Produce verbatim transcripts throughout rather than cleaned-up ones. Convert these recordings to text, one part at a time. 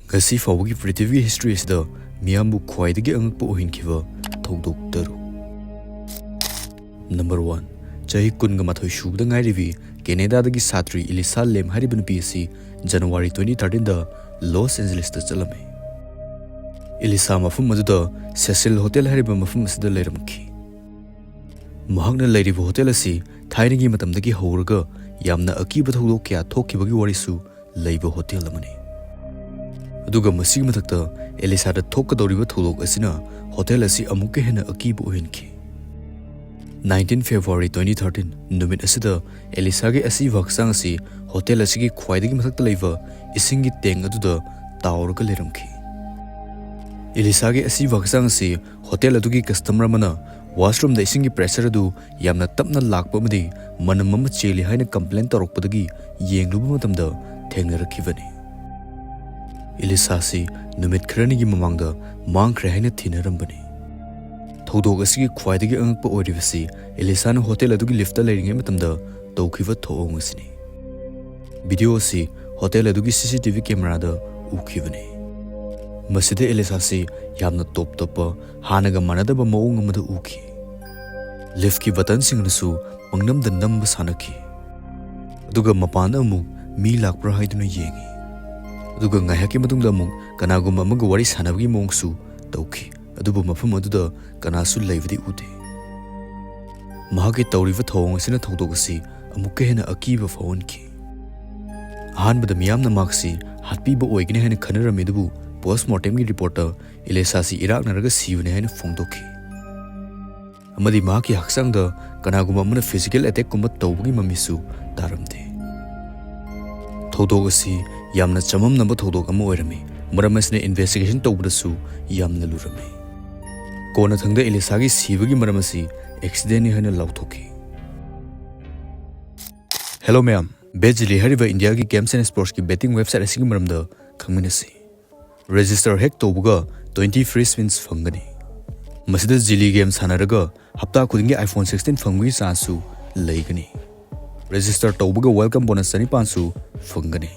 ꯉꯁꯤ ꯐꯥꯎꯕꯒꯤ ꯄ꯭ꯔꯤꯊꯤꯕꯤꯒꯤ ꯍꯤꯁꯇ꯭ꯔꯤ ꯑꯁꯤꯗ ꯃꯤꯌꯥꯝꯕꯨ ꯈ꯭ꯋꯥꯏꯗꯒꯤ ꯑꯉꯛꯄ ꯑꯣꯏꯍꯟꯈꯤꯕ ꯊꯧꯗꯣꯛ ꯇꯔꯨꯛ꯫ ꯅꯝꯕꯔ ꯋꯥꯟ, ꯆꯍꯤ ꯀꯨꯟꯒ ꯃꯥꯊꯣꯏ ꯁꯨꯕꯗ ꯉꯥꯏꯔꯤꯕꯤ ꯀꯦꯅꯦꯗꯥꯗꯒꯤ ꯁꯥꯇ꯭ꯔꯤ ꯏꯂꯤꯁꯥ ꯂꯦꯝ ꯍꯥꯏꯔꯤꯕ ꯅꯨꯄꯤ ꯑꯁꯤ ꯖꯅꯋꯥꯔꯤ twenty thirteenꯗ ꯂꯣꯁ ꯑꯦꯟꯖꯦꯂꯤꯁꯇ ꯆꯠꯂꯝꯃꯤ꯫ ꯏꯂꯤꯁꯥ ꯃꯐꯝ ꯑꯗꯨꯗ ꯁꯦꯁꯤꯜ ꯍꯣꯇꯦꯜ ꯍꯥꯏꯔꯤꯕ ꯃꯐꯝ ꯑꯁꯤꯗ ꯂꯩꯔꯝꯈꯤ꯫ ꯃꯍꯥꯛꯅ ꯂꯩꯔꯤꯕ ꯍꯣꯇꯦꯜ ꯑꯁꯤ ꯊꯥꯏꯅꯒꯤ ꯃꯇꯝꯗꯒꯤ ꯍꯧꯔꯒ ꯌꯥꯝꯅ ꯑꯀꯤꯕ ꯊꯧꯗꯣꯛ ꯀꯌꯥ ꯊꯣꯛꯈꯤꯕꯒꯤ ꯋꯥꯔꯤꯁꯨ ꯂꯩꯕ ꯍꯣꯇꯦꯜ ꯑꯃꯅꯤ꯫ ꯑꯗꯨꯒ ꯃꯁꯤꯒꯤ ꯃꯊꯛꯇ ꯑꯦꯂꯤꯁꯥꯗ ꯊꯣꯛꯀꯗꯧꯔꯤꯕ ꯊꯧꯗꯣꯛ ꯑꯁꯤꯅ ꯍꯣꯇꯦꯜ ꯑꯁꯤ ꯑꯃꯨꯛꯀ ꯍꯦꯟꯅ ꯑꯀꯤꯕ ꯑꯣꯏꯍꯟꯈꯤ꯫ Nineteen February twenty thirteen ꯅꯨꯃꯤꯠ ꯑꯁꯤꯗ ꯑꯦꯂꯤꯁꯥꯒꯤ ꯑꯁꯤꯕ ꯍꯛꯆꯥꯡ ꯑꯁꯤ ꯍꯣꯇꯦꯜ ꯑꯁꯤꯒꯤ ꯈ꯭ꯋꯥꯏꯗꯒꯤ ꯃꯊꯛꯇ ꯂꯩꯕ ꯏꯁꯤꯡꯒꯤ ꯇꯦꯡ ꯑꯗꯨꯗ ꯇꯥꯎꯔꯒ ꯂꯩꯔꯝꯈꯤ꯫ ꯑꯦꯂꯤꯁꯥꯒꯤ ꯑꯁꯤꯕ ꯍꯛꯆꯥꯡ ꯑꯁꯤ ꯍꯣꯇꯦꯜ ꯑꯗꯨꯒꯤ ꯀꯁꯇꯃꯔ ꯑꯃꯅ ꯋꯥꯁꯔꯨꯝꯗ ꯏꯁꯤꯡꯒꯤ ꯄ꯭ꯔꯦꯁꯔ ꯑꯗꯨ ꯌꯥꯝꯅ ꯇꯞꯅ ꯂꯥꯛꯄ ꯑꯃꯗꯤ ꯃꯅꯝ ꯑꯃ ꯆꯦꯜꯂꯤ ꯍꯥꯏꯅ ꯀꯝꯄ꯭ꯂꯦꯟ ꯇꯧꯔꯛꯄꯗꯒꯤ ꯌꯦꯡꯂꯨꯕ ꯃꯇꯝꯗ ꯊꯦꯡꯅꯔꯛꯈꯤꯕꯅꯤ꯫ ꯏꯂꯤꯁꯥꯁꯤ ꯅꯨꯃꯤꯠ ꯈꯔꯅꯤꯒꯤ ꯃꯃꯥꯡꯗ ꯃꯥꯡꯈ꯭ꯔꯦ ꯍꯥꯏꯅ ꯊꯤꯅꯔꯝꯕꯅꯤ꯫ ꯊꯧꯗꯣꯛ ꯑꯁꯤꯒꯤ ꯈ꯭ꯋꯥꯏꯗꯒꯤ ꯑꯉꯛꯄ ꯑꯣꯏꯔꯤꯕꯁꯤ ꯏꯂꯤꯁꯥꯅ ꯍꯣꯇꯦꯜ ꯑꯗꯨꯒꯤ ꯂꯤꯐꯇ ꯂꯩꯔꯤꯉꯩ ꯃꯇꯝꯗ ꯇꯧꯈꯤꯕ ꯊꯧꯑꯣꯡ ꯑꯁꯤꯅꯤ꯫ ꯚꯤꯗꯤꯑꯣ ꯑꯁꯤ ꯍꯣꯇꯦꯜ ꯑꯗꯨꯒꯤ CCTV ꯀꯦꯃꯦꯔꯥꯗ ꯎꯈꯤꯕꯅꯤ꯫ ꯃꯁꯤꯗ ꯏꯂꯤꯁꯥꯁꯤ ꯌꯥꯝꯅ ꯇꯣꯞ ꯇꯣꯞꯄ, ꯍꯥꯟꯅꯒ ꯃꯥꯟꯅꯗꯕ ꯃꯑꯣꯡ ꯑꯃꯗ ꯎꯈꯤ꯫ ꯂꯤꯐꯀꯤ ꯕꯇꯟꯁꯤꯡꯅꯁꯨ ꯄꯪꯅꯝꯗ ꯅꯝꯕ ꯁꯥꯟꯅꯈꯤ꯫ ꯑꯗꯨꯒ ꯃꯄꯥꯟꯗ ꯑꯃꯨꯛ ꯃꯤ ꯂꯥꯛꯄ꯭ꯔꯥ ꯍꯥꯏꯗꯨꯅ ꯌꯦꯡꯉꯤ꯫ ꯑꯗꯨꯒ ꯉꯥꯏꯍꯥꯛꯀꯤ ꯃꯇꯨꯡꯗ ꯑꯃꯨꯛ ꯀꯅꯥꯒꯨꯝꯕ ꯑꯃꯒ ꯋꯥꯔꯤ ꯁꯥꯟꯅꯕꯒꯤ ꯃꯑꯣꯡꯁꯨ ꯇꯧꯈꯤ, ꯑꯗꯨꯕꯨ ꯃꯐꯝ ꯑꯗꯨꯗ ꯀꯅꯥꯁꯨ ꯂꯩꯕꯗꯤ ꯎꯗꯦ꯫ ꯃꯍꯥꯛꯀꯤ ꯇꯧꯔꯤꯕ ꯊꯧꯑꯣꯡ ꯑꯁꯤꯅ ꯊꯧꯗꯣꯛ ꯑꯁꯤ ꯑꯃꯨꯛꯀ ꯍꯦꯟꯅ ꯑꯀꯤꯕ ꯐꯥꯎꯍꯟꯈꯤ꯫ ꯑꯍꯥꯟꯕꯗ ꯃꯤꯌꯥꯝꯅ ꯃꯍꯥꯛꯁꯤ ꯍꯥꯠꯄꯤꯕ ꯑꯣꯏꯒꯅꯤ ꯍꯥꯏꯅ ꯈꯟꯅꯔꯝꯃꯤ, ꯑꯗꯨꯕꯨ ꯄꯣꯁꯃꯣꯔꯇꯦꯝꯒꯤ ꯔꯤꯄꯣꯔꯠꯇ ꯏꯂꯤꯁꯥꯁꯤ ꯏꯔꯥꯛꯅꯔꯒ ꯁꯤꯕꯅꯤ ꯍꯥꯏꯅ ꯐꯣꯡꯗꯣꯛꯈꯤ꯫ ꯑꯃꯗꯤ ꯃꯍꯥꯛꯀꯤ ꯍꯛꯆꯥꯡꯗ ꯀꯅꯥꯒꯨꯝꯕ ꯑꯃꯅ ꯐꯤꯖꯤꯀꯦꯜ ꯑꯦꯇꯦꯛꯀꯨꯝꯕ ꯇꯧꯕꯒꯤ ꯃꯃꯤꯁꯨ ꯇꯥꯔꯝꯗꯦ꯫ ꯊꯧꯗꯣꯛ ꯑꯁꯤ ꯌꯥꯝꯅ ꯆꯃꯝꯅꯕ ꯊꯧꯗꯣꯛ ꯑꯃ ꯑꯣꯏꯔꯝꯃꯤ, ꯃꯔꯝ ꯑꯁꯤꯅ ꯏꯟꯚꯦꯁꯇꯤꯒꯦꯁꯟ ꯇꯧꯕꯗꯁꯨ ꯌꯥꯝꯅ ꯂꯨꯔꯝꯃꯤ꯫ ꯀꯣꯟꯅꯊꯪꯗ ꯏꯂꯤꯁꯥꯒꯤ ꯁꯤꯕꯒꯤ ꯃꯔꯝ ꯑꯁꯤ ꯑꯦꯛꯁꯤꯗꯦꯟꯅꯤ ꯍꯥꯏꯅ ꯂꯥꯎꯊꯣꯛꯈꯤ꯫ ꯍꯦꯂꯣ ꯃꯌꯥꯝ, ꯕꯦꯠ ꯖꯤꯂꯤ ꯍꯥꯏꯔꯤꯕ ꯏꯟꯗꯤꯌꯥꯒꯤ ꯒꯦꯝꯁ ꯑꯦꯟ ꯁ꯭ꯄꯣꯔꯠꯁꯀꯤ ꯕꯦꯠꯇꯤꯡ ꯋꯦꯕꯁꯥꯏꯠ ꯑꯁꯤꯒꯤ ꯃꯔꯝꯗ ꯈꯪꯃꯤꯟꯅꯁꯤ꯫ ꯔꯦꯖꯤꯁꯇꯔ ꯍꯦꯛ ꯇꯧꯕꯒ twenty free spins ꯐꯪꯒꯅꯤ꯫ ꯃꯁꯤꯗ ꯖꯤꯂꯤ ꯒꯦꯝ ꯁꯥꯟꯅꯔꯒ ꯍꯞꯇꯥ ꯈꯨꯗꯤꯡꯒꯤ iPhone sixteen ꯐꯪꯕꯒꯤ ꯆꯥꯟꯁꯁꯨ ꯂꯩꯒꯅꯤ꯫ ꯔꯦꯖꯤꯁꯇꯔ ꯇꯧꯕꯒ welcome bonus ꯆꯅꯤꯄꯥꯟꯁꯨ ꯐꯪꯒꯅꯤ꯫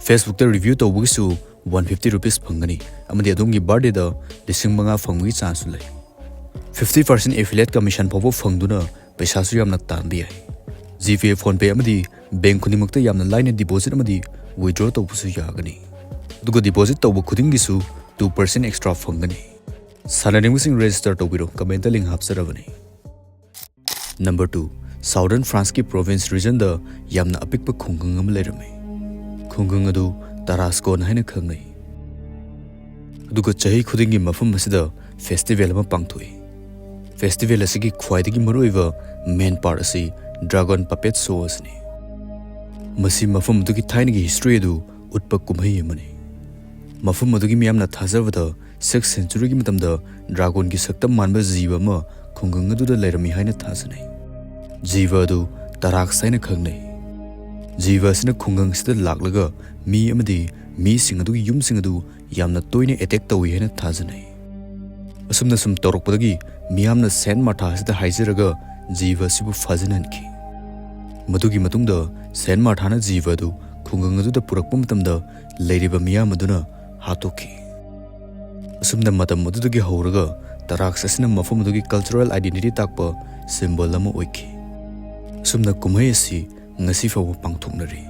Facebook ꯇ ꯔꯤꯚ꯭ꯌꯨ ꯇꯧꯕꯒꯤꯁꯨ ꯋꯥꯟ ꯐꯤꯐꯇꯤ ꯔꯨꯄꯤꯁ ꯐꯪꯒꯅꯤ, ꯑꯃꯗꯤ ꯑꯗꯣꯝꯒꯤ ꯕꯥꯔꯗꯦꯗ ꯂꯤꯁꯤꯡ ꯃꯉꯥ ꯐꯪꯕꯒꯤ ꯆꯥꯟꯁꯁꯨ ꯂꯩ꯫ ꯐꯤꯐꯇꯤ ꯄꯥꯔꯁꯦꯟ ꯑꯦꯐꯤꯂꯤꯌꯦꯠ ꯀꯃꯤꯁꯟ ꯐꯥꯎꯕ ꯐꯪꯗꯨꯅ ꯄꯩꯁꯥꯁꯨ ꯌꯥꯝꯅ ꯇꯥꯟꯕ ꯌꯥꯏ꯫ ꯖꯤꯄꯦ, ꯐꯣꯟꯄꯦ ꯑꯃꯗꯤ ꯕꯦꯡꯛ ꯈꯨꯗꯤꯡꯃꯛꯇ ꯌꯥꯝꯅ ꯂꯥꯏꯅ ꯗꯤꯄꯣꯖꯤꯠ ꯑꯃꯗꯤ ꯋꯤꯗ꯭ꯔꯣ ꯇꯧꯕꯁꯨ ꯌꯥꯒꯅꯤ꯫ ꯑꯗꯨꯒ ꯗꯤꯄꯣꯖꯤꯠ ꯇꯧꯕ ꯈꯨꯗꯤꯡꯒꯤꯁꯨ ꯇꯨ ꯄꯥꯔꯁꯦꯟ ꯑꯦꯛꯁꯇ꯭ꯔꯥ ꯐꯪꯒꯅꯤ꯫ ꯁꯥꯟꯅꯅꯤꯡꯕꯁꯤꯡ ꯔꯦꯖꯤꯁꯇꯔ ꯇꯧꯕꯤꯔꯣ, ꯀꯃꯦꯟꯇ ꯂꯤꯡ ꯍꯥꯞꯆꯔꯕꯅꯤ꯫ ꯅꯝꯕꯔ ꯇꯨ, ꯁꯥꯎꯗꯔꯟ ꯐ꯭ꯔꯥꯟꯁꯀꯤ ꯄ꯭ꯔꯣꯚꯤꯟꯁ ꯔꯤꯖꯟꯗ ꯌꯥꯝꯅ ꯑꯄꯤꯛꯄ ꯈꯨꯡꯒꯪ ꯑꯃ ꯂꯩꯔꯝꯃꯤ꯫ ꯈꯨꯡꯒꯪ ꯑꯗꯨ ꯇꯔꯥꯁꯀꯣꯟ ꯍꯥꯏꯅ ꯈꯪꯅꯩ꯫ ꯑꯗꯨꯒ ꯆꯍꯤ ꯈꯨꯗꯤꯡꯒꯤ ꯃꯐꯝ ꯑꯁꯤꯗ ꯐꯦꯁꯇꯤꯚꯦꯜ ꯑꯃ ꯄꯥꯡꯊꯣꯛꯏ꯫ ꯐꯦꯁꯇꯤꯚꯦꯜ ꯑꯁꯤꯒꯤ ꯈ꯭ꯋꯥꯏꯗꯒꯤ ꯃꯔꯨꯑꯣꯏꯕ ꯃꯦꯟ ꯄꯥꯔꯠ ꯑꯁꯤ ꯗ꯭ꯔꯥꯒꯣꯟ ꯄꯄꯦꯠ ꯁꯣ ꯑꯁꯤꯅꯤ꯫ ꯃꯁꯤ ꯃꯐꯝ ꯑꯗꯨꯒꯤ ꯊꯥꯏꯅꯒꯤ ꯍꯤꯁꯇ꯭ꯔꯤ ꯑꯗꯨ ꯎꯠꯄ ꯀꯨꯝꯍꯩ ꯑꯃꯅꯤ꯫ ꯃꯐꯝ ꯑꯗꯨꯒꯤ ꯃꯤꯌꯥꯝꯅ ꯊꯥꯖꯕꯗ, ꯁꯤꯛꯁ ꯁꯦꯟꯆꯨꯔꯤꯒꯤ ꯃꯇꯝꯗ ꯗ꯭ꯔꯥꯒꯣꯟꯒꯤ ꯁꯛꯇꯝ ꯃꯥꯟꯕ ꯖꯤꯕ ꯑꯃ ꯈꯨꯡꯒꯪ ꯑꯗꯨꯗ ꯂꯩꯔꯝꯃꯤ ꯍꯥꯏꯅ ꯊꯥꯖꯅꯩ꯫ ꯖꯤꯕ ꯑꯗꯨ ꯇꯔꯥꯛꯁ ꯍꯥꯏꯅ ꯈꯪꯅꯩ꯫ ꯖꯤꯕ ꯑꯁꯤꯅ ꯈꯨꯡꯒꯪꯁꯤꯗ ꯂꯥꯛꯂꯒ ꯃꯤ ꯑꯃꯗꯤ ꯃꯤꯁꯤꯡ ꯑꯗꯨꯒꯤ ꯌꯨꯝꯁꯤꯡ ꯑꯗꯨ ꯌꯥꯝꯅ ꯇꯣꯏꯅ ꯑꯦꯇꯦꯛ ꯇꯧꯏ ꯍꯥꯏꯅ ꯊꯥꯖꯅꯩ꯫ ꯑꯁꯨꯝꯅ ꯁꯨꯝ ꯇꯧꯔꯛꯄꯗꯒꯤ ꯃꯤꯌꯥꯝꯅ ꯁꯦꯟꯠ ꯃꯥꯔꯊꯥ ꯑꯁꯤꯗ ꯍꯥꯏꯖꯔꯒ ꯖꯤꯕ ꯑꯁꯤꯕꯨ ꯐꯥꯖꯤꯟꯍꯟꯈꯤ꯫ ꯃꯗꯨꯒꯤ ꯃꯇꯨꯡꯗ ꯁꯦꯟꯠ ꯃꯥꯔꯊꯥꯅ ꯖꯤꯕ ꯑꯗꯨ ꯈꯨꯡꯒꯪ ꯑꯗꯨꯗ ꯄꯨꯔꯛꯄ ꯃꯇꯝꯗ ꯂꯩꯔꯤꯕ ꯃꯤꯌꯥꯝ ꯑꯗꯨꯅ ꯍꯥꯠꯇꯣꯛꯈꯤ꯫ ꯑꯁꯨꯝꯅ ꯃꯇꯝ ꯑꯗꯨꯗꯒꯤ ꯍꯧꯔꯒ ꯇꯔꯥꯛꯁ ꯑꯁꯤꯅ ꯃꯐꯝ ꯑꯗꯨꯒꯤ ꯀꯜꯆꯔꯦꯜ ꯑꯥꯏꯗꯦꯟꯇꯤꯇꯤ ꯇꯥꯛꯄ ꯁꯤꯝꯕꯜ ꯑꯃ ꯑꯣꯏꯈꯤ꯫ ꯑꯁꯨꯝꯅ ꯀꯨꯝꯍꯩ ꯑꯁꯤ ꯉꯁꯤ ꯐꯥꯎꯕ ꯄꯥꯡꯊꯣꯛꯅꯔꯤ꯫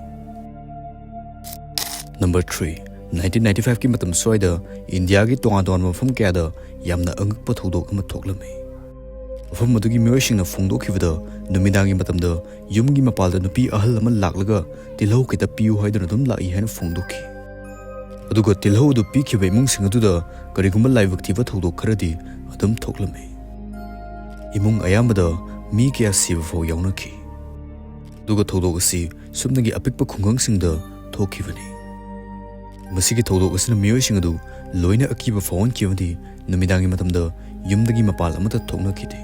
ꯅꯝꯕꯔ ꯊ꯭ꯔꯤ, ꯅꯥꯏꯟꯇꯤꯟ ꯅꯥꯏꯟꯇꯤ ꯐꯥꯏꯚꯀꯤ ꯃꯇꯝ ꯁ꯭ꯋꯥꯏꯗ ꯏꯟꯗꯤꯌꯥꯒꯤ ꯇꯣꯉꯥꯟ ꯇꯣꯉꯥꯟꯕ ꯃꯐꯝ ꯀꯌꯥꯗ ꯌꯥꯝꯅ ꯑꯉꯛꯄ ꯊꯧꯗꯣꯛ ꯑꯃ ꯊꯣꯛꯂꯝꯃꯤ꯫ ꯃꯐꯝ ꯑꯗꯨꯒꯤ ꯃꯤꯑꯣꯏꯁꯤꯡꯅ ꯐꯣꯡꯗꯣꯛꯈꯤꯕꯗ, ꯅꯨꯃꯤꯗꯥꯡꯒꯤ ꯃꯇꯝꯗ ꯌꯨꯝꯒꯤ ꯃꯄꯥꯜꯗ ꯅꯨꯄꯤ ꯑꯍꯜ ꯑꯃ ꯂꯥꯛꯂꯒ ꯇꯤꯜꯍꯧ ꯈꯤꯇ ꯄꯤꯌꯨ ꯍꯥꯏꯗꯨꯅ ꯑꯗꯨꯝ ꯂꯥꯛꯏ ꯍꯥꯏꯅ ꯐꯣꯡꯗꯣꯛꯈꯤ꯫ ꯑꯗꯨꯒ ꯇꯤꯜꯍꯧ ꯑꯗꯨ ꯄꯤꯈꯤꯕ ꯏꯃꯨꯡꯁꯤꯡ ꯑꯗꯨꯗ ꯀꯔꯤꯒꯨꯝꯕ ꯂꯥꯏꯕꯛ ꯊꯤꯕ ꯊꯧꯗꯣꯛ ꯈꯔꯗꯤ ꯑꯗꯨꯝ ꯊꯣꯛꯂꯝꯃꯤ꯫ ꯏꯃꯨꯡ ꯑꯌꯥꯝꯕꯗ ꯃꯤ ꯀꯌꯥ ꯁꯤꯕ ꯐꯥꯎ ꯌꯥꯎꯅꯈꯤ꯫ ꯑꯗꯨꯒ ꯊꯧꯗꯣꯛ ꯑꯁꯤ ꯁꯨꯞꯅꯒꯤ ꯑꯄꯤꯛꯄ ꯈꯨꯡꯒꯪꯁꯤꯡꯗ ꯊꯣꯛꯈꯤꯕꯅꯤ꯫ ꯃꯁꯤꯒꯤ ꯊꯧꯗꯣꯛ ꯑꯁꯤꯅ ꯃꯤꯑꯣꯏꯁꯤꯡ ꯑꯗꯨ ꯂꯣꯏꯅ ꯑꯀꯤꯕ ꯐꯥꯎꯍꯟꯈꯤ ꯑꯃꯗꯤ ꯅꯨꯃꯤꯗꯥꯡꯒꯤ ꯃꯇꯝꯗ ꯌꯨꯝꯗꯒꯤ ꯃꯄꯥꯟ ꯑꯃꯠꯇ ꯊꯣꯛꯅꯈꯤꯗꯦ꯫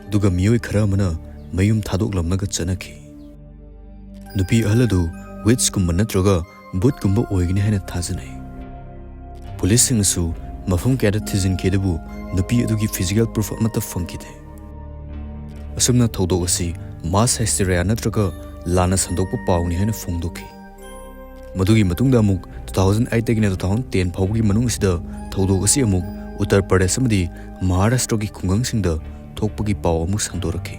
ꯑꯗꯨꯒ ꯃꯤꯑꯣꯏ ꯈꯔ ꯑꯃꯅ ꯃꯌꯨꯝ ꯊꯥꯗꯣꯛꯂꯝꯂꯒ ꯆꯠꯅꯈꯤ꯫ ꯅꯨꯄꯤ ꯑꯍꯜ ꯑꯗꯨ ꯋꯤꯠꯆꯀꯨꯝꯕ ꯅꯠꯇ꯭ꯔꯒ ꯚꯨꯠꯀꯨꯝꯕ ꯑꯣꯏꯒꯅꯤ ꯍꯥꯏꯅ ꯊꯥꯖꯅꯩ꯫ ꯄꯨꯂꯤꯁꯁꯤꯡꯅꯁꯨ ꯃꯐꯝ ꯀꯌꯥꯗ ꯊꯤꯖꯤꯟꯈꯤ, ꯑꯗꯨꯕꯨ ꯅꯨꯄꯤ ꯑꯗꯨꯒꯤ ꯐꯤꯖꯤꯀꯦꯜ ꯄ꯭ꯔꯨꯐ ꯑꯃꯠꯇ ꯐꯪꯈꯤꯗꯦ꯫ ꯑꯁꯨꯝꯅ ꯊꯧꯗꯣꯛ ꯑꯁꯤ ꯃꯥꯁ ꯍꯥꯏꯁꯇꯦꯔꯤꯌꯥ ꯅꯠꯇ꯭ꯔꯒ ꯂꯥꯟꯅ ꯁꯟꯗꯣꯛꯄ ꯄꯥꯎꯅꯤ ꯍꯥꯏꯅ ꯐꯣꯡꯗꯣꯛꯈꯤ꯫ ꯃꯗꯨꯒꯤ ꯃꯇꯨꯡꯗ ꯑꯃꯨꯛ two thousand eight ꯗꯒꯤꯅ two thousand ten ꯐꯥꯎꯕꯒꯤ ꯃꯅꯨꯡ ꯑꯁꯤꯗ ꯊꯧꯗꯣꯛ ꯑꯁꯤ ꯑꯃꯨꯛ ꯎꯠꯇꯔ ꯄ꯭ꯔꯗꯦꯁ ꯑꯃꯗꯤ ꯃꯍꯥꯔꯥꯁꯇ꯭ꯔꯒꯤ ꯈꯨꯡꯒꯪꯁꯤꯡꯗ ꯊꯣꯛꯄꯒꯤ ꯄꯥꯎ ꯑꯃꯨꯛ ꯁꯟꯗꯣꯔꯛꯈꯤ꯫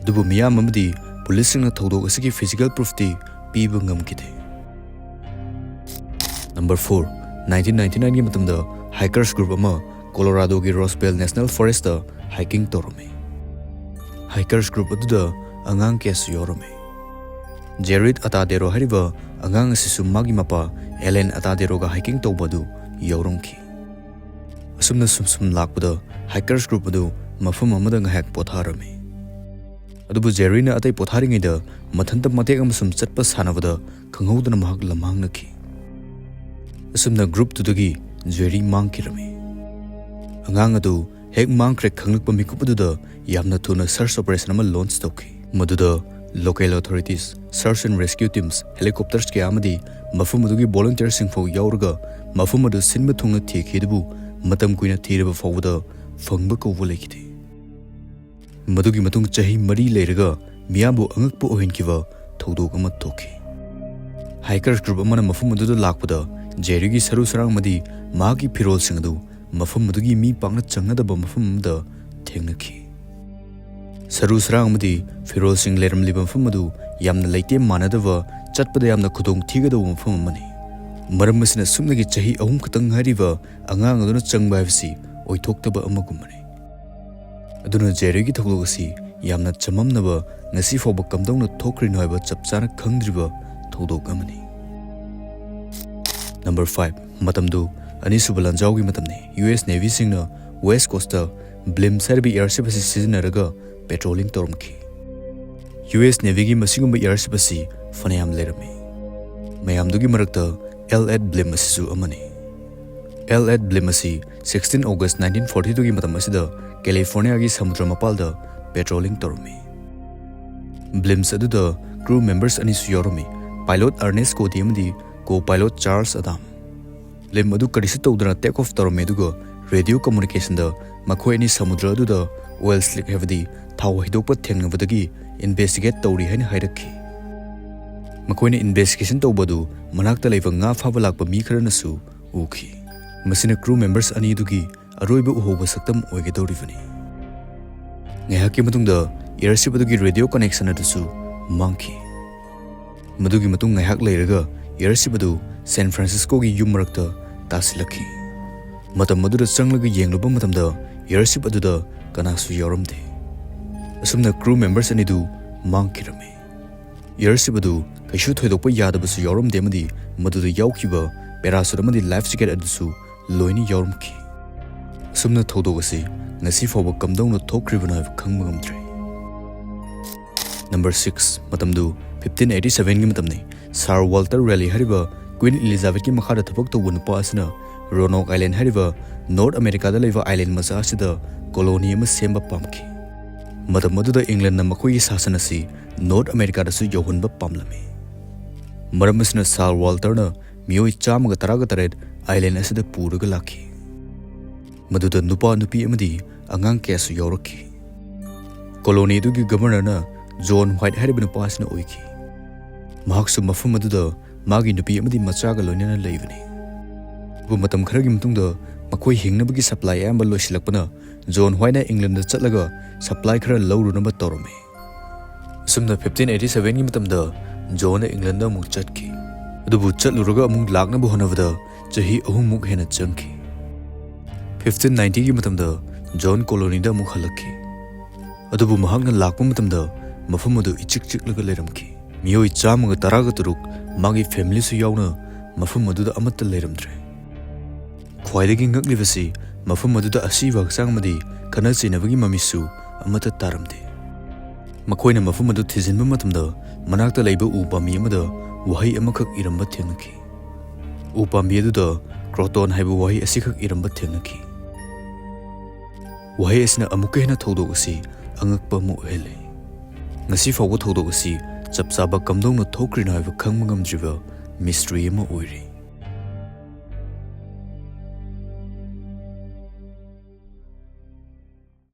ꯑꯗꯨꯕꯨ ꯃꯤꯌꯥꯝ ꯑꯃꯗꯤ ꯄꯨꯂꯤꯁꯁꯤꯡꯅ ꯊꯧꯗꯣꯛ ꯑꯁꯤꯒꯤ ꯐꯤꯖꯤꯀꯦꯜ ꯄ꯭ꯔꯨꯐꯇꯤ ꯄꯤꯕ ꯉꯝꯈꯤꯗꯦ꯫ Number four, nineteen ninety nine ꯒꯤ ꯃꯇꯝꯗ ꯍꯥꯏꯀꯔꯁ ꯒ꯭ꯔꯨꯞ ꯑꯃ ꯀꯣꯂꯣꯔꯥꯗꯣꯒꯤ ꯔꯣꯁꯕꯦꯜ ꯅꯦꯁꯅꯦꯜ ꯐꯣꯔꯦꯁꯇ ꯍꯥꯏꯀꯤꯡ ꯇꯧꯔꯝꯃꯤ꯫ ꯍꯥꯏꯀꯔꯁ ꯒ꯭ꯔꯨꯞ ꯑꯗꯨꯗ ꯑꯉꯥꯡ ꯀꯌꯥꯁꯨ ꯌꯥꯎꯔꯝꯃꯤ꯫ ꯖꯦꯔꯤꯠ ꯑꯇꯥꯗꯦꯔꯣ ꯍꯥꯏꯔꯤꯕ ꯑꯉꯥꯡ ꯑꯁꯤꯁꯨ ꯃꯥꯒꯤ ꯃꯄꯥ ꯑꯦꯂꯦꯟ ꯑꯇꯥꯗꯦꯔꯣꯒ ꯍꯥꯏꯀꯤꯡ ꯇꯧꯕ ꯑꯗꯨ ꯌꯥꯎꯔꯝꯈꯤ꯫ ꯑꯁꯨꯝꯅ ꯁꯨꯝ ꯁꯨꯝ ꯂꯥꯛꯄꯗ ꯍꯥꯏꯀꯔꯁ ꯒ꯭ꯔꯨꯞ ꯑꯗꯨ ꯃꯐꯝ ꯑꯃꯗ ꯉꯥꯏꯍꯥꯛ ꯄꯣꯊꯥꯔꯝꯃꯤ꯫ ꯑꯗꯨꯕꯨ ꯖꯦꯔꯤꯅ ꯑꯇꯩ ꯄꯣꯊꯥꯔꯤꯉꯩꯗ ꯃꯊꯟꯇ ꯃꯇꯦꯛ ꯑꯃ ꯁꯨꯝ ꯆꯠꯄ ꯁꯥꯟꯅꯕꯗ ꯈꯪꯍꯧꯗꯅ ꯃꯍꯥꯛ ꯂꯝꯍꯥꯡꯅꯈꯤ꯫ ꯑꯁꯨꯝꯅ ꯒ꯭ꯔꯨꯞꯇꯨꯗꯒꯤ ꯖꯦꯔꯤ ꯃꯥꯡꯈꯤꯔꯝꯃꯤ꯫ ꯑꯉꯥꯡ ꯑꯗꯨ ꯍꯦꯛ ꯃꯥꯡꯈ꯭ꯔꯦ ꯈꯪꯂꯛꯄ ꯃꯤꯀꯨꯞ ꯑꯗꯨꯗ ꯌꯥꯝꯅ ꯊꯨꯅ ꯁꯔꯆ ꯑꯣꯄꯔꯦꯁꯟ ꯑꯃ ꯂꯣꯟꯆ ꯇꯧꯈꯤ꯫ ꯃꯗꯨꯗ local authorities, search and rescue teams, helicopters ꯀꯌꯥ ꯑꯃꯗꯤ ꯃꯐꯝ ꯑꯗꯨꯒꯤ ꯚꯣꯂꯨꯟꯇꯤꯌꯔꯁꯤꯡ ꯐꯥꯎ ꯌꯥꯎꯔꯒ ꯃꯐꯝ ꯑꯗꯨ ꯁꯤꯟꯕ ꯊꯨꯡꯅ ꯊꯤꯈꯤ, ꯑꯗꯨꯕꯨ ꯃꯇꯝ ꯀꯨꯏꯅ ꯊꯤꯔꯕ ꯐꯥꯎꯕꯗ ꯐꯪꯕ ꯀꯧꯕ ꯂꯩꯈꯤꯗꯦ꯫ ꯃꯗꯨꯒꯤ ꯃꯇꯨꯡ ꯆꯍꯤ ꯃꯔꯤ ꯂꯩꯔꯒ ꯃꯤꯌꯥꯝꯕꯨ ꯑꯉꯛꯄ ꯑꯣꯏꯍꯟꯈꯤꯕ ꯊꯧꯗꯣꯛ ꯑꯃ ꯊꯣꯛꯈꯤ꯫ ꯍꯥꯏꯀꯔꯁ ꯒ꯭ꯔꯨꯞ ꯑꯃꯅ ꯃꯐꯝ ꯑꯗꯨꯗ ꯂꯥꯛꯄꯗ ꯖꯦꯔꯤꯒꯤ ꯁꯔꯨ ꯁꯔꯥꯡ ꯑꯃꯗꯤ ꯃꯍꯥꯛꯀꯤ ꯐꯤꯔꯣꯜꯁꯤꯡ ꯑꯗꯨ ꯃꯐꯝ ꯑꯗꯨꯒꯤ ꯃꯤ ꯄꯥꯛꯅ ꯆꯪꯅꯗꯕ ꯃꯐꯝ ꯑꯃꯗ ꯊꯦꯡꯅꯈꯤ꯫ ꯁꯔꯨ ꯁꯔꯥꯡ ꯑꯃꯗꯤ ꯐꯤꯔꯣꯜꯁꯤꯡ ꯂꯩꯔꯝꯂꯤꯕ ꯃꯐꯝ ꯑꯗꯨ ꯌꯥꯝꯅ ꯂꯩꯇꯦꯝ ꯃꯥꯟꯅꯗꯕ, ꯆꯠꯄꯗ ꯌꯥꯝꯅ ꯈꯨꯗꯣꯡ ꯊꯤꯒꯗꯧꯕ ꯃꯐꯝ ꯑꯃꯅꯤ꯫ ꯃꯔꯝ ꯑꯁꯤꯅ ꯁꯨꯞꯅꯒꯤ ꯆꯍꯤ ꯑꯍꯨꯝ ꯈꯛꯇꯪ ꯉꯥꯏꯔꯤꯕ ꯑꯉꯥꯡ ꯑꯗꯨꯅ ꯆꯪꯕ ꯍꯥꯏꯕꯁꯤ ꯑꯣꯏꯊꯣꯛꯇꯕ ꯑꯃꯒꯨꯝꯕꯅꯤ꯫ ꯑꯗꯨꯅ ꯖꯦꯔꯤꯒꯤ ꯊꯧꯗꯣꯛ ꯑꯁꯤ ꯌꯥꯝꯅ ꯆꯃꯝꯅꯕ, ꯉꯁꯤ ꯐꯥꯎꯕ ꯀꯝꯗꯧꯅ ꯊꯣꯛꯈ꯭ꯔꯤꯅꯣ ꯍꯥꯏꯕ ꯆꯞ ꯆꯥꯅ ꯈꯪꯗ꯭ꯔꯤꯕ ꯊꯧꯗꯣꯛ ꯑꯃꯅꯤ꯫ Number five, ꯃꯇꯝꯗꯨ ꯑꯅꯤꯁꯨꯕ ꯂꯥꯟꯖꯥꯎꯒꯤ ꯃꯇꯝꯅꯤ꯫ ꯌꯨ ꯑꯦꯁ ꯅꯦꯚꯤꯁꯤꯡꯅ ꯋꯦꯁ ꯀꯣꯁꯇ ꯕ꯭ꯂꯤꯝꯁ ꯍꯥꯏꯔꯤꯕ ꯑꯦꯌꯔꯁꯤꯞ ꯑꯁꯤ ꯁꯤꯖꯤꯟꯅꯔꯒ ꯄꯦꯇ꯭ꯔꯣꯂꯤꯡ ꯇꯧꯔꯝꯈꯤ꯫ ꯌꯨ ꯑꯦꯁ ꯅꯦꯚꯤꯒꯤ ꯃꯁꯤꯒꯨꯝꯕ ꯑꯦꯌꯔꯁꯤꯞ ꯑꯁꯤ ꯐꯅꯌꯥꯝ ꯂꯩꯔꯝꯃꯤ꯫ ꯃꯌꯥꯝꯗꯨꯒꯤ ꯃꯔꯛꯇ ꯑꯦꯜ ꯑꯦꯠ ꯕ꯭ꯂꯤꯝ ꯑꯁꯤꯁꯨ ꯑꯃꯅꯤ꯫ ꯑꯦꯜ ꯑꯦꯠ ꯕ꯭ꯂꯤꯝ ꯑꯁꯤ sixteen August nineteen forty two ꯒꯤ ꯃꯇꯝ ꯑꯁꯤꯗ ꯀꯦꯂꯤꯐꯣꯔꯅꯤꯌꯥꯒꯤ ꯁꯃꯨꯗ꯭ꯔ ꯃꯄꯥꯜꯗ ꯄꯦꯇ꯭ꯔꯣꯂꯤꯡ ꯇꯧꯔꯝꯃꯤ꯫ ꯕ꯭ꯂꯤꯝꯁ ꯑꯗꯨꯗ ꯀ꯭ꯔꯨ ꯃꯦꯝꯕꯔꯁ ꯑꯅꯤꯁꯨ ꯌꯥꯎꯔꯝꯃꯤ, ꯄꯥꯏꯂꯣꯠ ꯑꯔꯅꯦꯁ ꯀꯣꯗꯤ ꯑꯃꯗꯤ ꯀꯣ ꯄꯥꯏꯂꯣꯠ ꯆꯥꯔꯜꯁ ꯑꯗꯥꯝ꯫ ꯕ꯭ꯂꯤꯝ ꯑꯗꯨ ꯀꯔꯤꯁꯨ ꯇꯧꯗꯅ ꯇꯦꯛ ꯑꯣꯐ ꯇꯧꯔꯝꯃꯤ, ꯑꯗꯨꯒ ꯔꯦꯗꯤꯑꯣ ꯀꯝꯃꯨꯅꯤꯀꯦꯁꯟꯗ ꯃꯈꯣꯏ ꯑꯅꯤ ꯁꯃꯨꯗ꯭ꯔ ꯑꯗꯨꯗ ꯑꯣꯏꯜ ꯁ꯭ꯂꯤꯛ, ꯍꯥꯏꯕꯗꯤ ꯊꯥꯎ ꯍꯩꯗꯣꯛꯄ ꯊꯦꯡꯅꯕꯗꯒꯤ ꯏꯟꯚꯦꯁꯇꯤꯒꯦꯠ ꯇꯧꯔꯤ ꯍꯥꯏꯅ ꯍꯥꯏꯔꯛꯈꯤ꯫ ꯃꯈꯣꯏꯅ ꯏꯟꯚꯦꯁ꯭ꯇꯤꯒꯦꯁꯟ ꯇꯧꯕ ꯑꯗꯨ ꯃꯅꯥꯛꯇ ꯂꯩꯕ ꯉꯥ ꯐꯥꯕ ꯂꯥꯛꯄ ꯃꯤ ꯈꯔꯅꯁꯨ ꯎꯈꯤ꯫ ꯃꯁꯤꯅ ꯀ꯭ꯔꯨ ꯃꯦꯝꯕꯔꯁ ꯑꯅꯤꯗꯨꯒꯤ ꯑꯔꯣꯏꯕ ꯎꯍꯧꯕ ꯁꯛꯇꯝ ꯑꯣꯏꯒꯗꯧꯔꯤꯕꯅꯤ꯫ ꯉꯥꯏꯍꯥꯛꯀꯤ ꯃꯇꯨꯡꯗ ꯑꯦꯌꯔꯁꯤꯞ ꯑꯗꯨꯒꯤ ꯔꯦꯗꯤꯑꯣ ꯀꯅꯦꯛꯁꯟ ꯑꯗꯨꯁꯨ ꯃꯥꯡꯈꯤ꯫ ꯃꯗꯨꯒꯤ ꯃꯇꯨꯡ ꯉꯥꯏꯍꯥꯛ ꯂꯩꯔꯒ ꯑꯦꯌꯔꯁꯤꯞ ꯑꯗꯨ ꯁꯦꯟ ꯐ꯭ꯔꯥꯟꯁꯤꯁꯀꯣꯒꯤ ꯌꯨꯝ ꯃꯔꯛꯇ ꯇꯥꯁꯤꯜꯂꯛꯈꯤ꯫ ꯃꯇꯝ ꯑꯗꯨꯗ ꯆꯪꯂꯒ ꯌꯦꯡꯂꯨꯕ ꯃꯇꯝꯗ ꯑꯦꯌꯔꯁꯤꯞ ꯑꯗꯨꯗ ꯀꯅꯥꯁꯨ ꯌꯥꯎꯔꯝꯗꯦ꯫ ꯑꯁꯨꯝꯅ ꯀ꯭ꯔꯨ ꯃꯦꯝꯕꯔꯁ ꯑꯅꯤꯗꯨ ꯃꯥꯡꯈꯤꯔꯝꯃꯤ꯫ ꯑꯦꯌꯔꯁꯤꯞ ꯑꯗꯨ ꯀꯩꯁꯨ ꯊꯣꯏꯗꯣꯛꯄ ꯌꯥꯗꯕꯁꯨ ꯌꯥꯎꯔꯝꯗꯦ ꯑꯃꯗꯤ ꯃꯗꯨꯗ ꯌꯥꯎꯈꯤꯕ ꯄꯦꯔꯥꯁꯨꯠ ꯑꯃꯗꯤ ꯂꯥꯏꯐ ꯖꯦꯀꯦꯠ ꯑꯗꯨꯁꯨ ꯂꯣꯏꯅ ꯌꯥꯎꯔꯝꯈꯤ꯫ ꯑꯁꯨꯝꯅ ꯊꯧꯗꯣꯛ ꯑꯁꯤ ꯉꯁꯤ ꯐꯥꯎꯕ ꯀꯝꯗꯧꯅ ꯊꯣꯛꯈ꯭ꯔꯤꯕꯅꯣ ꯍꯥꯏꯕ ꯈꯪꯕ ꯉꯝꯗ꯭ꯔꯦ꯫ ꯅꯝꯕꯔ ꯁꯤꯛꯁ, ꯃꯇꯝꯗꯨ ꯐꯤꯐꯇꯤꯟ ꯑꯩꯠꯇꯤ ꯁꯚꯦꯟꯒꯤ ꯃꯇꯝꯅꯤ꯫ ꯁꯥꯔ ꯋꯥꯜꯇꯔ ꯔꯦꯂꯤ ꯍꯥꯏꯔꯤꯕ ꯀ꯭ꯋꯤꯟ ꯏꯂꯤꯖꯥꯕꯦꯊꯀꯤ ꯃꯈꯥꯗ ꯊꯕꯛ ꯇꯧꯕ ꯅꯨꯄꯥ ꯑꯁꯤꯅ ꯔꯣꯅꯣꯛ ꯑꯥꯏꯂꯦꯟ ꯍꯥꯏꯔꯤꯕ ꯅꯣꯔꯠ ꯑꯃꯦꯔꯤꯀꯥꯗ ꯂꯩꯕ ꯑꯥꯏꯂꯦꯟ ꯃꯆꯥ ꯑꯁꯤꯗ ꯀꯣꯂꯣꯅꯤ ꯑꯃ ꯁꯦꯝꯕ ꯄꯥꯝꯈꯤ꯫ ꯃꯇꯝ ꯑꯗꯨꯗ ꯏꯪꯂꯦꯟꯅ ꯃꯈꯣꯏꯒꯤ ꯁꯥꯁꯟ ꯑꯁꯤ ꯅꯣꯔꯠ ꯑꯃꯦꯔꯤꯀꯥꯗꯁꯨ ꯌꯧꯍꯟꯕ ꯄꯥꯝꯂꯝꯃꯤ꯫ ꯃꯔꯝ ꯑꯁꯤꯅ ꯁꯥꯔ ꯋꯥꯜꯇꯔꯅ ꯃꯤꯑꯣꯏ ꯆꯥꯝꯃꯒ ꯇꯔꯥꯒ ꯇꯔꯦꯠ ꯑꯥꯏꯂꯦꯟ ꯑꯁꯤꯗ ꯄꯨꯔꯒ ꯂꯥꯛꯈꯤ꯫ ꯃꯗꯨꯗ ꯅꯨꯄꯥ, ꯅꯨꯄꯤ ꯑꯃꯗꯤ ꯑꯉꯥꯡ ꯀꯌꯥꯁꯨ ꯌꯥꯎꯔꯛꯈꯤ꯫ ꯀꯣꯂꯣꯅꯤ ꯑꯗꯨꯒꯤ ꯒꯚꯔꯅꯔꯅ ꯖꯣꯟ ꯍ꯭ꯋꯥꯏꯠ ꯍꯥꯏꯔꯤꯕ ꯅꯨꯄꯥ ꯑꯁꯤꯅ ꯑꯣꯏꯈꯤ꯫ ꯃꯍꯥꯛꯁꯨ ꯃꯐꯝ ꯑꯗꯨꯗ ꯃꯥꯒꯤ ꯅꯨꯄꯤ ꯑꯃꯗꯤ ꯃꯆꯥꯒ ꯂꯣꯏꯅꯅ ꯂꯩꯕꯅꯤ꯫ ꯑꯗꯨꯕꯨ ꯃꯇꯝ ꯈꯔꯒꯤ ꯃꯇꯨꯡꯗ ꯃꯈꯣꯏ ꯍꯤꯡꯅꯕꯒꯤ ꯁꯄ꯭ꯂꯥꯏ ꯑꯌꯥꯝꯕ ꯂꯣꯏꯁꯤꯜꯂꯛꯄꯅ ꯖꯣꯟ ꯍ꯭ꯋꯥꯏꯠꯅ ꯏꯪꯂꯦꯟꯗ ꯆꯠꯂꯒ ꯁꯄ꯭ꯂꯥꯏ ꯈꯔ ꯂꯧꯔꯨꯅꯕ ꯇꯧꯔꯝꯃꯤ꯫ ꯑꯁꯨꯝꯅ ꯐꯤꯐꯇꯤꯟ ꯑꯩꯠꯇꯤ ꯁꯚꯦꯟꯒꯤ ꯃꯇꯝꯗ ꯖꯣꯟꯅ ꯏꯪꯂꯦꯟꯗ ꯑꯃꯨꯛ ꯆꯠꯈꯤ꯫ ꯑꯗꯨꯕꯨ ꯆꯠꯂꯨꯔꯒ ꯑꯃꯨꯛ ꯂꯥꯛꯅꯕ ꯍꯣꯠꯅꯕꯗ ꯆꯍꯤ ꯑꯍꯨꯝꯃꯨꯛ ꯍꯦꯟꯅ ꯆꯪꯈꯤ꯫ ꯐꯤꯐꯇꯤꯟ ꯅꯥꯏꯟꯇꯤꯒꯤ ꯃꯇꯝꯗ ꯖꯣꯟ ꯀꯣꯂꯣꯅꯤꯗ ꯑꯃꯨꯛ ꯍꯜꯂꯛꯈꯤ꯫ ꯑꯗꯨꯕꯨ ꯃꯍꯥꯛꯅ ꯂꯥꯛꯄ ꯃꯇꯝꯗ ꯃꯐꯝ ꯑꯗꯨ ꯏꯆꯤꯛ ꯆꯤꯛꯂꯒ ꯂꯩꯔꯝꯈꯤ꯫ ꯃꯤꯑꯣꯏ ꯆꯥꯝꯃꯒ ꯇꯔꯥꯒ ꯇꯔꯨꯛ, ꯃꯥꯒꯤ ꯐꯦꯃꯤꯂꯤꯁꯨ ꯌꯥꯎꯅ, ꯃꯐꯝ ꯑꯗꯨꯗ ꯑꯃꯠꯇ ꯂꯩꯔꯝꯗ꯭ꯔꯦ꯫ ꯈ꯭ꯋꯥꯏꯗꯒꯤ ꯉꯛꯂꯤꯕꯁꯤ, ꯃꯐꯝ ꯑꯗꯨꯗ ꯑꯁꯤꯕ ꯍꯛꯆꯥꯡ ꯑꯃꯗꯤ ꯈꯠꯅ ꯆꯩꯅꯕꯒꯤ ꯃꯃꯤꯁꯨ ꯑꯃꯠꯇ ꯇꯥꯔꯝꯗꯦ꯫ ꯃꯈꯣꯏꯅ ꯃꯐꯝ ꯑꯗꯨ ꯊꯤꯖꯤꯟꯕ ꯃꯇꯝꯗ, ꯃꯅꯥꯛꯇ ꯂꯩꯕ ꯎ ꯄꯥꯝꯕꯤ ꯑꯃꯗ ꯋꯥꯍꯩ ꯑꯃꯈꯛ ꯏꯔꯝꯕ ꯊꯦꯡꯅꯈꯤ꯫ ꯎ ꯄꯥꯝꯕꯤ ꯑꯗꯨꯗ ꯀ꯭ꯔꯣꯇꯣꯟ ꯍꯥꯏꯕ ꯋꯥꯍꯩ ꯑꯁꯤꯈꯛ ꯏꯔꯝꯕ ꯊꯦꯡꯅꯈꯤ꯫ ꯋꯥꯍꯩ ꯑꯁꯤꯅ ꯑꯃꯨꯛꯀ ꯍꯦꯟꯅ ꯊꯧꯗꯣꯛ ꯑꯁꯤ ꯑꯉꯛꯄ ꯑꯃ ꯑꯣꯏꯍꯜꯂꯤ꯫ ꯉꯁꯤ ꯐꯥꯎꯕ ꯊꯧꯗꯣꯛ ꯑꯁꯤ ꯆꯞ ꯆꯥꯕ ꯀꯝꯗꯧꯅ ꯊꯣꯛꯈ꯭ꯔꯤꯅꯣ ꯍꯥꯏꯕ ꯈꯪꯕ ꯉꯝꯗ꯭ꯔꯤꯕ ꯃꯤꯁꯇ꯭ꯔꯤ ꯑꯃ ꯑꯣꯏꯔꯤ꯫